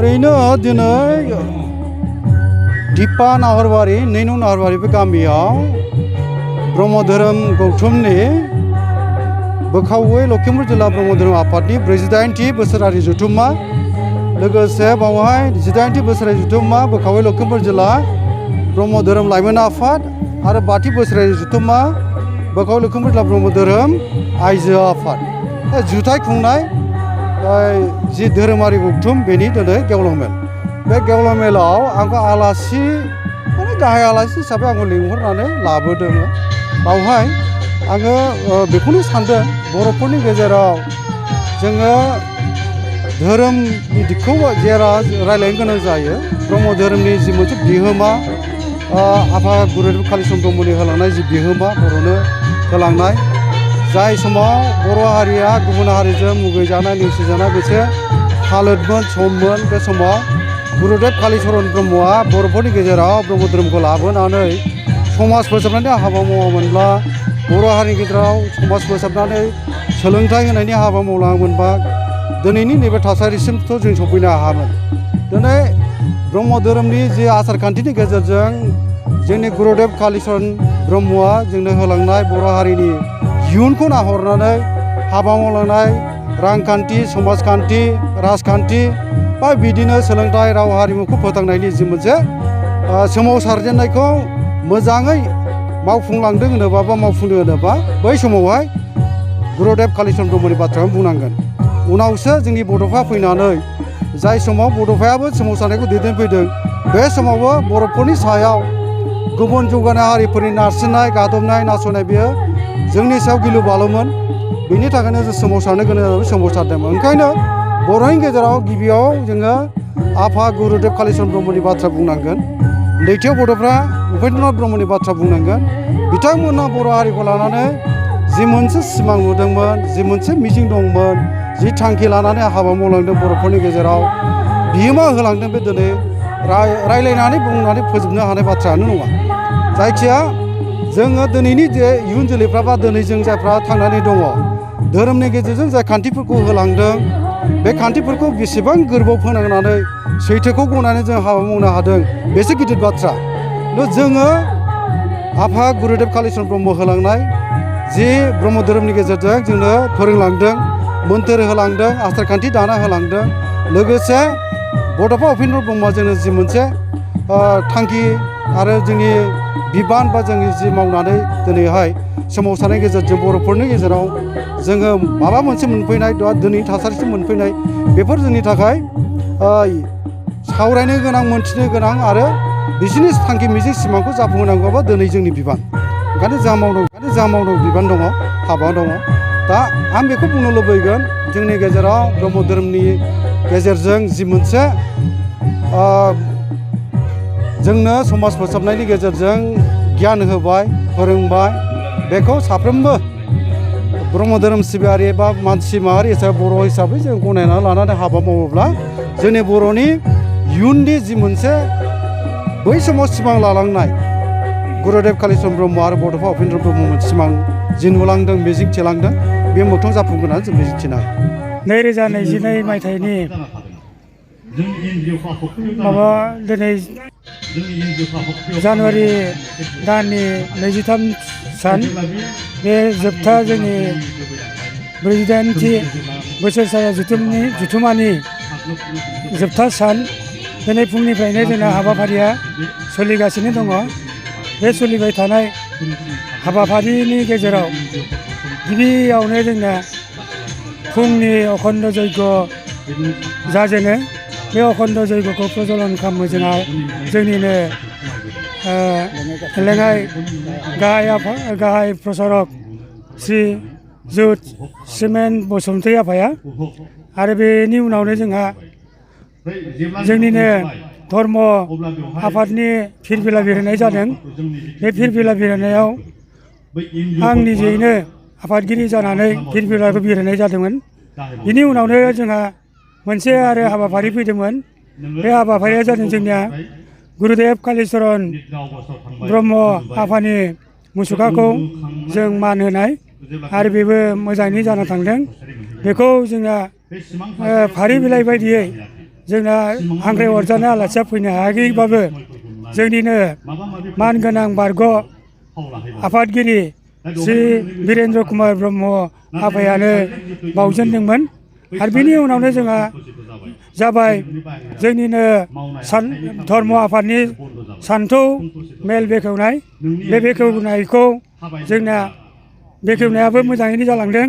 ओरैनो दिनै दिपा नाहरबारि नैनु नाहरबारि बे गामियाव ब्रह्म धोरोम गौथुमनि बोखावै लखिमपुर जिल्ला ब्रह्म धोरोम आफादनि 48थि बोसोरारि जथुम्मा लोगोसे बावहाय 18थि बोसोरारि जथुम्मा बोखावै लखिमपुर जिल्ला ब्रह्म धोरोम लाइमोन आफाद आरो 5थि बोसोरारि जथुम्मा बोखावै लखिमपुर जिल्ला ब्रह्म धोरोम आइजो आफाद जुथाइ खुंनाय जि धोरोमारि गौथुम बेनि दिनै गेवलां मेल बे गेवलां मेलाव आंखौ आलासि माने गाहाय आलासि हिसाबै आंखौ लिंहरनानै लाबोदों बावहाय आङो बेखौनो सानदों बर'फोरनि गेजेराव जोङो धोरोमनि दिगखौ जेरा रायलायनो गोनां जायो ब्रह्म धोरोमनि जि मोनसे बिहोमा आफा गुरुदेव कालिचरण ब्रह्मनि होलांनाय जि बिहोमा बर'नो होलांनाय जाय समाव बर' हारिया गुबुन हारिजों मुगैजानाय नेवसिजानाय मोनसे हालोदमोन सममोन बे समाव गुरुदेव कालिचरण ब्रह्मआ बर'फोरनि गेजेराव ब्रह्म धोरोमखौ लाबोनानै समाज फोसाबनायनि हाबा मावामोनब्ला बर' हारिनि गेजेराव समाज फोसाबनानै सोलोंथाइ होनायनि हाबा मावलाङोमोनबा दिनैनि नैबे थासारिसिमथ' जों सफैनो हायामोन दिनै ब्रह्म धोरोमनि जि आसार खान्थिनि गेजेरजों जोंनि गुरुदेव कालिचरण ब्रह्मआ जोंनो होलांनाय बर' हारिनि इयुनखौ नाहरनानै हाबा मावलांनाय रांखान्थि समाजखान्थि राजखान्थि बा बिदिनो सोलोंथाइ राव हारिमुखौ फोथांनायनि जि मोनसे सोमावसारजेननायखौ मोजाङै मावफुंलांदों होनोबा बा मावफुंदों होनोबा बै समावहाय गुरुदेव कालिचरण ब्रह्मनि बाथ्राखौ बुंनांगोन उनावसो जोंनि बड'फा फैनानै जाय समाव बड'फायाबो सोमावसारनायखौ दैदेनफैदों बे समावबो बर'फोरनि सायाव गुबुन जौगानाय हारिफोरनि नारसिननाय गादबनाय नासयनाय बियो जोंनि सायाव गिलु बालुमोन बेनि थाखायनो जों सोमावसारनो गोनां जाबाय सोमावसारदोंमोन ओंखायनो बर'नि गेजेराव गिबियाव जोङो आफा गुरुदेव कालिचरण ब्रह्मनि बाथ्रा बुंनांगोन नैथियाव बड'फ्रा उपेन्द्रनाथ ब्रह्मनि बाथ्रा बुंनांगोन बिथांमोना बर' हारिखौ लानानै जि मोनसे सिमां नुदोंमोन जि मोनसे मिजिं दंमोन जि थांखि लानानै हाबा मावलांदों बर'फोरनि गेजेराव बिहोमा होलांदों बे दिनै रायलायनानै बुंनानै फोजोबनो हानाय बाथ्रायानो नङा जायखिया जोङो दिनैनि जे इयुन जोलैफ्रा बा दिनै जों जायफ्रा थांनानै दङ धोरोमनि गेजेरजों जाय खान्थिफोरखौ होलांदों बे खान्थिफोरखौ बेसेबां गोरबोआव फोनांनानै सैथोखौ गनायनानै जों हाबा मावनो हादों बेसो गिदिर बाथ्रा जोङो आफा गुरुदेव कालिचरण ब्रह्म होलांनाय जि ब्रह्म धोरोमनि गेजेरजों जोंनो फोरोंलांदों मोन्थोर होलांदों आसार खान्थि दाना होलांदों लोगोसे बड'फा उपेन्द्र ब्रह्मआ जोंनो जि मोनसे थांखि आरो जोंनि बिबान बा जोंनि जि मावनानै दिनैहाय सोमावसारनायनि गेजेरजों बर'फोरनि गेजेराव जोङो माबा मोनसे मोनफैनाय दिनै थासारिसिम मोनफैनाय बेफोर जोंनि थाखाय सावरायनो गोनां मोनथिनो गोनां आरो बिसोरनि थांखि मिजिं सिमांखौ जाफुंहोनांगौबा दिनै जोंनि बिबान ओंखायनो जा मावनो बिबान दङ हाबा दङ दा आं बेखौ बुंनो लुबैगोन जोंनि गेजेराव ब्रह्म धोरोमनि गेजेरजों जि मोनसे जोंनो समाज फोसाबनायनि गेजेरजों गियान होबाय फोरोंबाय बेखौ साफ्रोमबो ब्रह्म धोरोम सिबियारि बा मानसि माहारि हिसाबै बर' हिसाबै जों गनायनानै लानानै हाबा मावोब्ला जोंनि बर'नि इयुननि जि मोनसे बै समाव सिमां लालांनाय गुरुदेव कालिचरण ब्रह्म आरो बड'फा उपेन्द्र ब्रह्ममोन सिमां जि नुलांदों मिजिं थिलांदों बे मोगथां जाफुंगोन होननानै जों मिजिंथिनो हायो 2022 मायथाइनि दिनै जानुवारि दाननि 23 सान बे जोबथा जोंनि 48थि बोसोरसाया जथुम्मानि जोबथा सान दिनै फुंनिफ्रायनो जोंना हाबाफारिया सोलिगासिनो दङ बे सोलिबाय थानाय हाबाफारिनि गेजेराव गिबियावनो जोंना फुंनि अखन्द जयग जाजेनो बे अखन्द जयगखौ प्रज्वलन खालामो जोंहा जोंनिनो लेङाइ गाहाय प्रसारक श्री जुद सिमेन बसुमतारी आफाया आरो बेनि उनावनो जोंहा जोंनिनो धर्म आफादनि फिरफिला बिरहोनाय जादों बे फिरफिला बिरहोनायाव आं निजेयैनो आफादगिरि जानानै फिरफिलाखौ बिरहोनाय जादोंमोन बिनि उनावनो जोंहा मोनसे आरो हाबाफारि फैदोंमोन बे हाबाफारिया जादों जोंनिया गुरुदेव कालिचरण ब्रह्म आफानि मुसुखाखौ जों मान होनाय आरो बेबो मोजाङै जाना थांदों बेखौ जोंहा फारि बिलाइ बायदियै जोंना हांख्राय हरजानाय आलासिया फैनो हायाखैबाबो जोंनिनो मानगोनां बारग' आफादगिरि श्री वीरेन्द्र कुमार ब्रह्म आफायानो बावजेनदोंमोन आरो बिनि उनावनो जोंहा जाबाय जोंनिनो धर्म आफादनि सान्थौ मेल बेखेवनाय बे बेखेवनायखौ जोंना बेखेवनायाबो मोजाङैनो जालांदों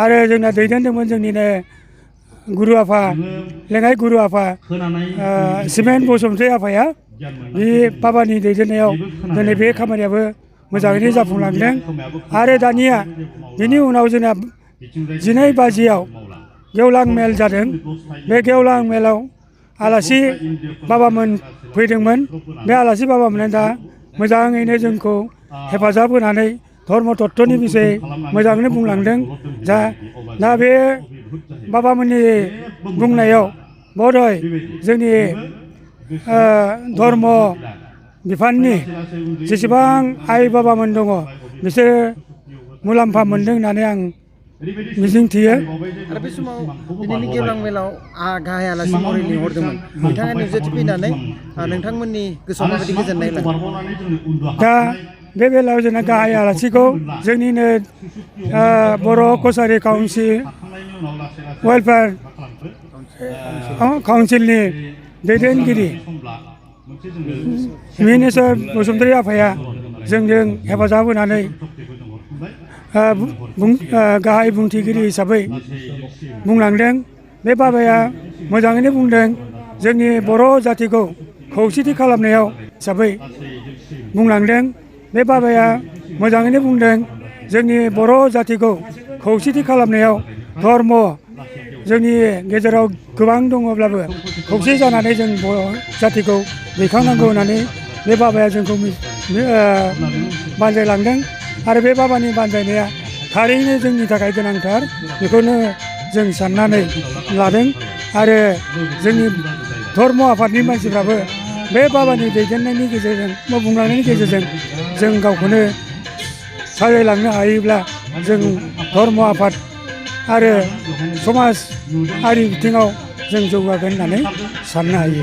आरो जोंना दैदेनदोंमोन जोंनिनो गुरु आफा लेङाइ गुरु आफा सिमेन बसुमतारी आफाया बे बाबानि दैदेननायाव दिनै बे खामानियाबो मोजाङैनो जाफुंलांदों आरो दानिया बिनि उनाव जोंना 12 बाजियाव गेवलां मेल जादों बे गेवलां मेलाव आलासि बाबामोन फैदोंमोन बे आलासि बाबामोना दा मोजाङैनो जोंखौ हेफाजाब होनानै धर्म तत्वनि बिषय मोजाङैनो बुंलांदों दा बे बाबामोननि बुंनायाव बधय जोंनि धर्म बिफाननि जेसेबां आइ बाबामोन दङ बिसोरो मुलाम्फा मोनदों होननानै आं मिजिंथियो आरो बे समाव दिनैनि गेवलां मेलाव गाहाय आलासि महरै लिंहरदोंमोन बिथाङा नुजाथिफैनानै नोंथांमोननि गोसोआव माबायदि गोजोननाय लादों दा बे बेलायाव जोंना गाहाय आलासिखौ जोंनिनो बर' कसारि काउन्सिल वेलफेयार काउन्सिलनि दैदेनगिरि मिनेस्वर बसुमतारी आफाया जोंजों हेफाजाब होनानै गाहाय बुंथिगिरि हिसाबै बुंलांदों बे बाबाया मोजाङैनो बुंदों जोंनि बर' जातिखौ खौसेथि खालामनायाव हिसाबै बुंलांदों बे बाबाया मोजाङैनो बुंदों जोंनि बर' जातिखौ खौसेथि खालामनायाव धर्म जोंनि गेजेराव गोबां दङब्लाबो खौसे जानानै जों बर' जातिखौ दैखांनांगौ होननानै बे बाबाया जोंखौ बानजायलांदों आरो बे बाबानि बानजायनाया थारैनो जोंनि थाखाय गोनांथार बेखौनो जों साननानै लादों आरो जोंनि धर्म आफादनि मानसिफ्राबो बे बाबानि दैदेननायनि गेजेरजों बुंलांनायनि गेजेरजों जों गावखौनो साजायलांनो हायोब्ला जों धर्म आफाद आरो समाजारि बिथिङाव जों जौगागोन होननानै साननो हायो।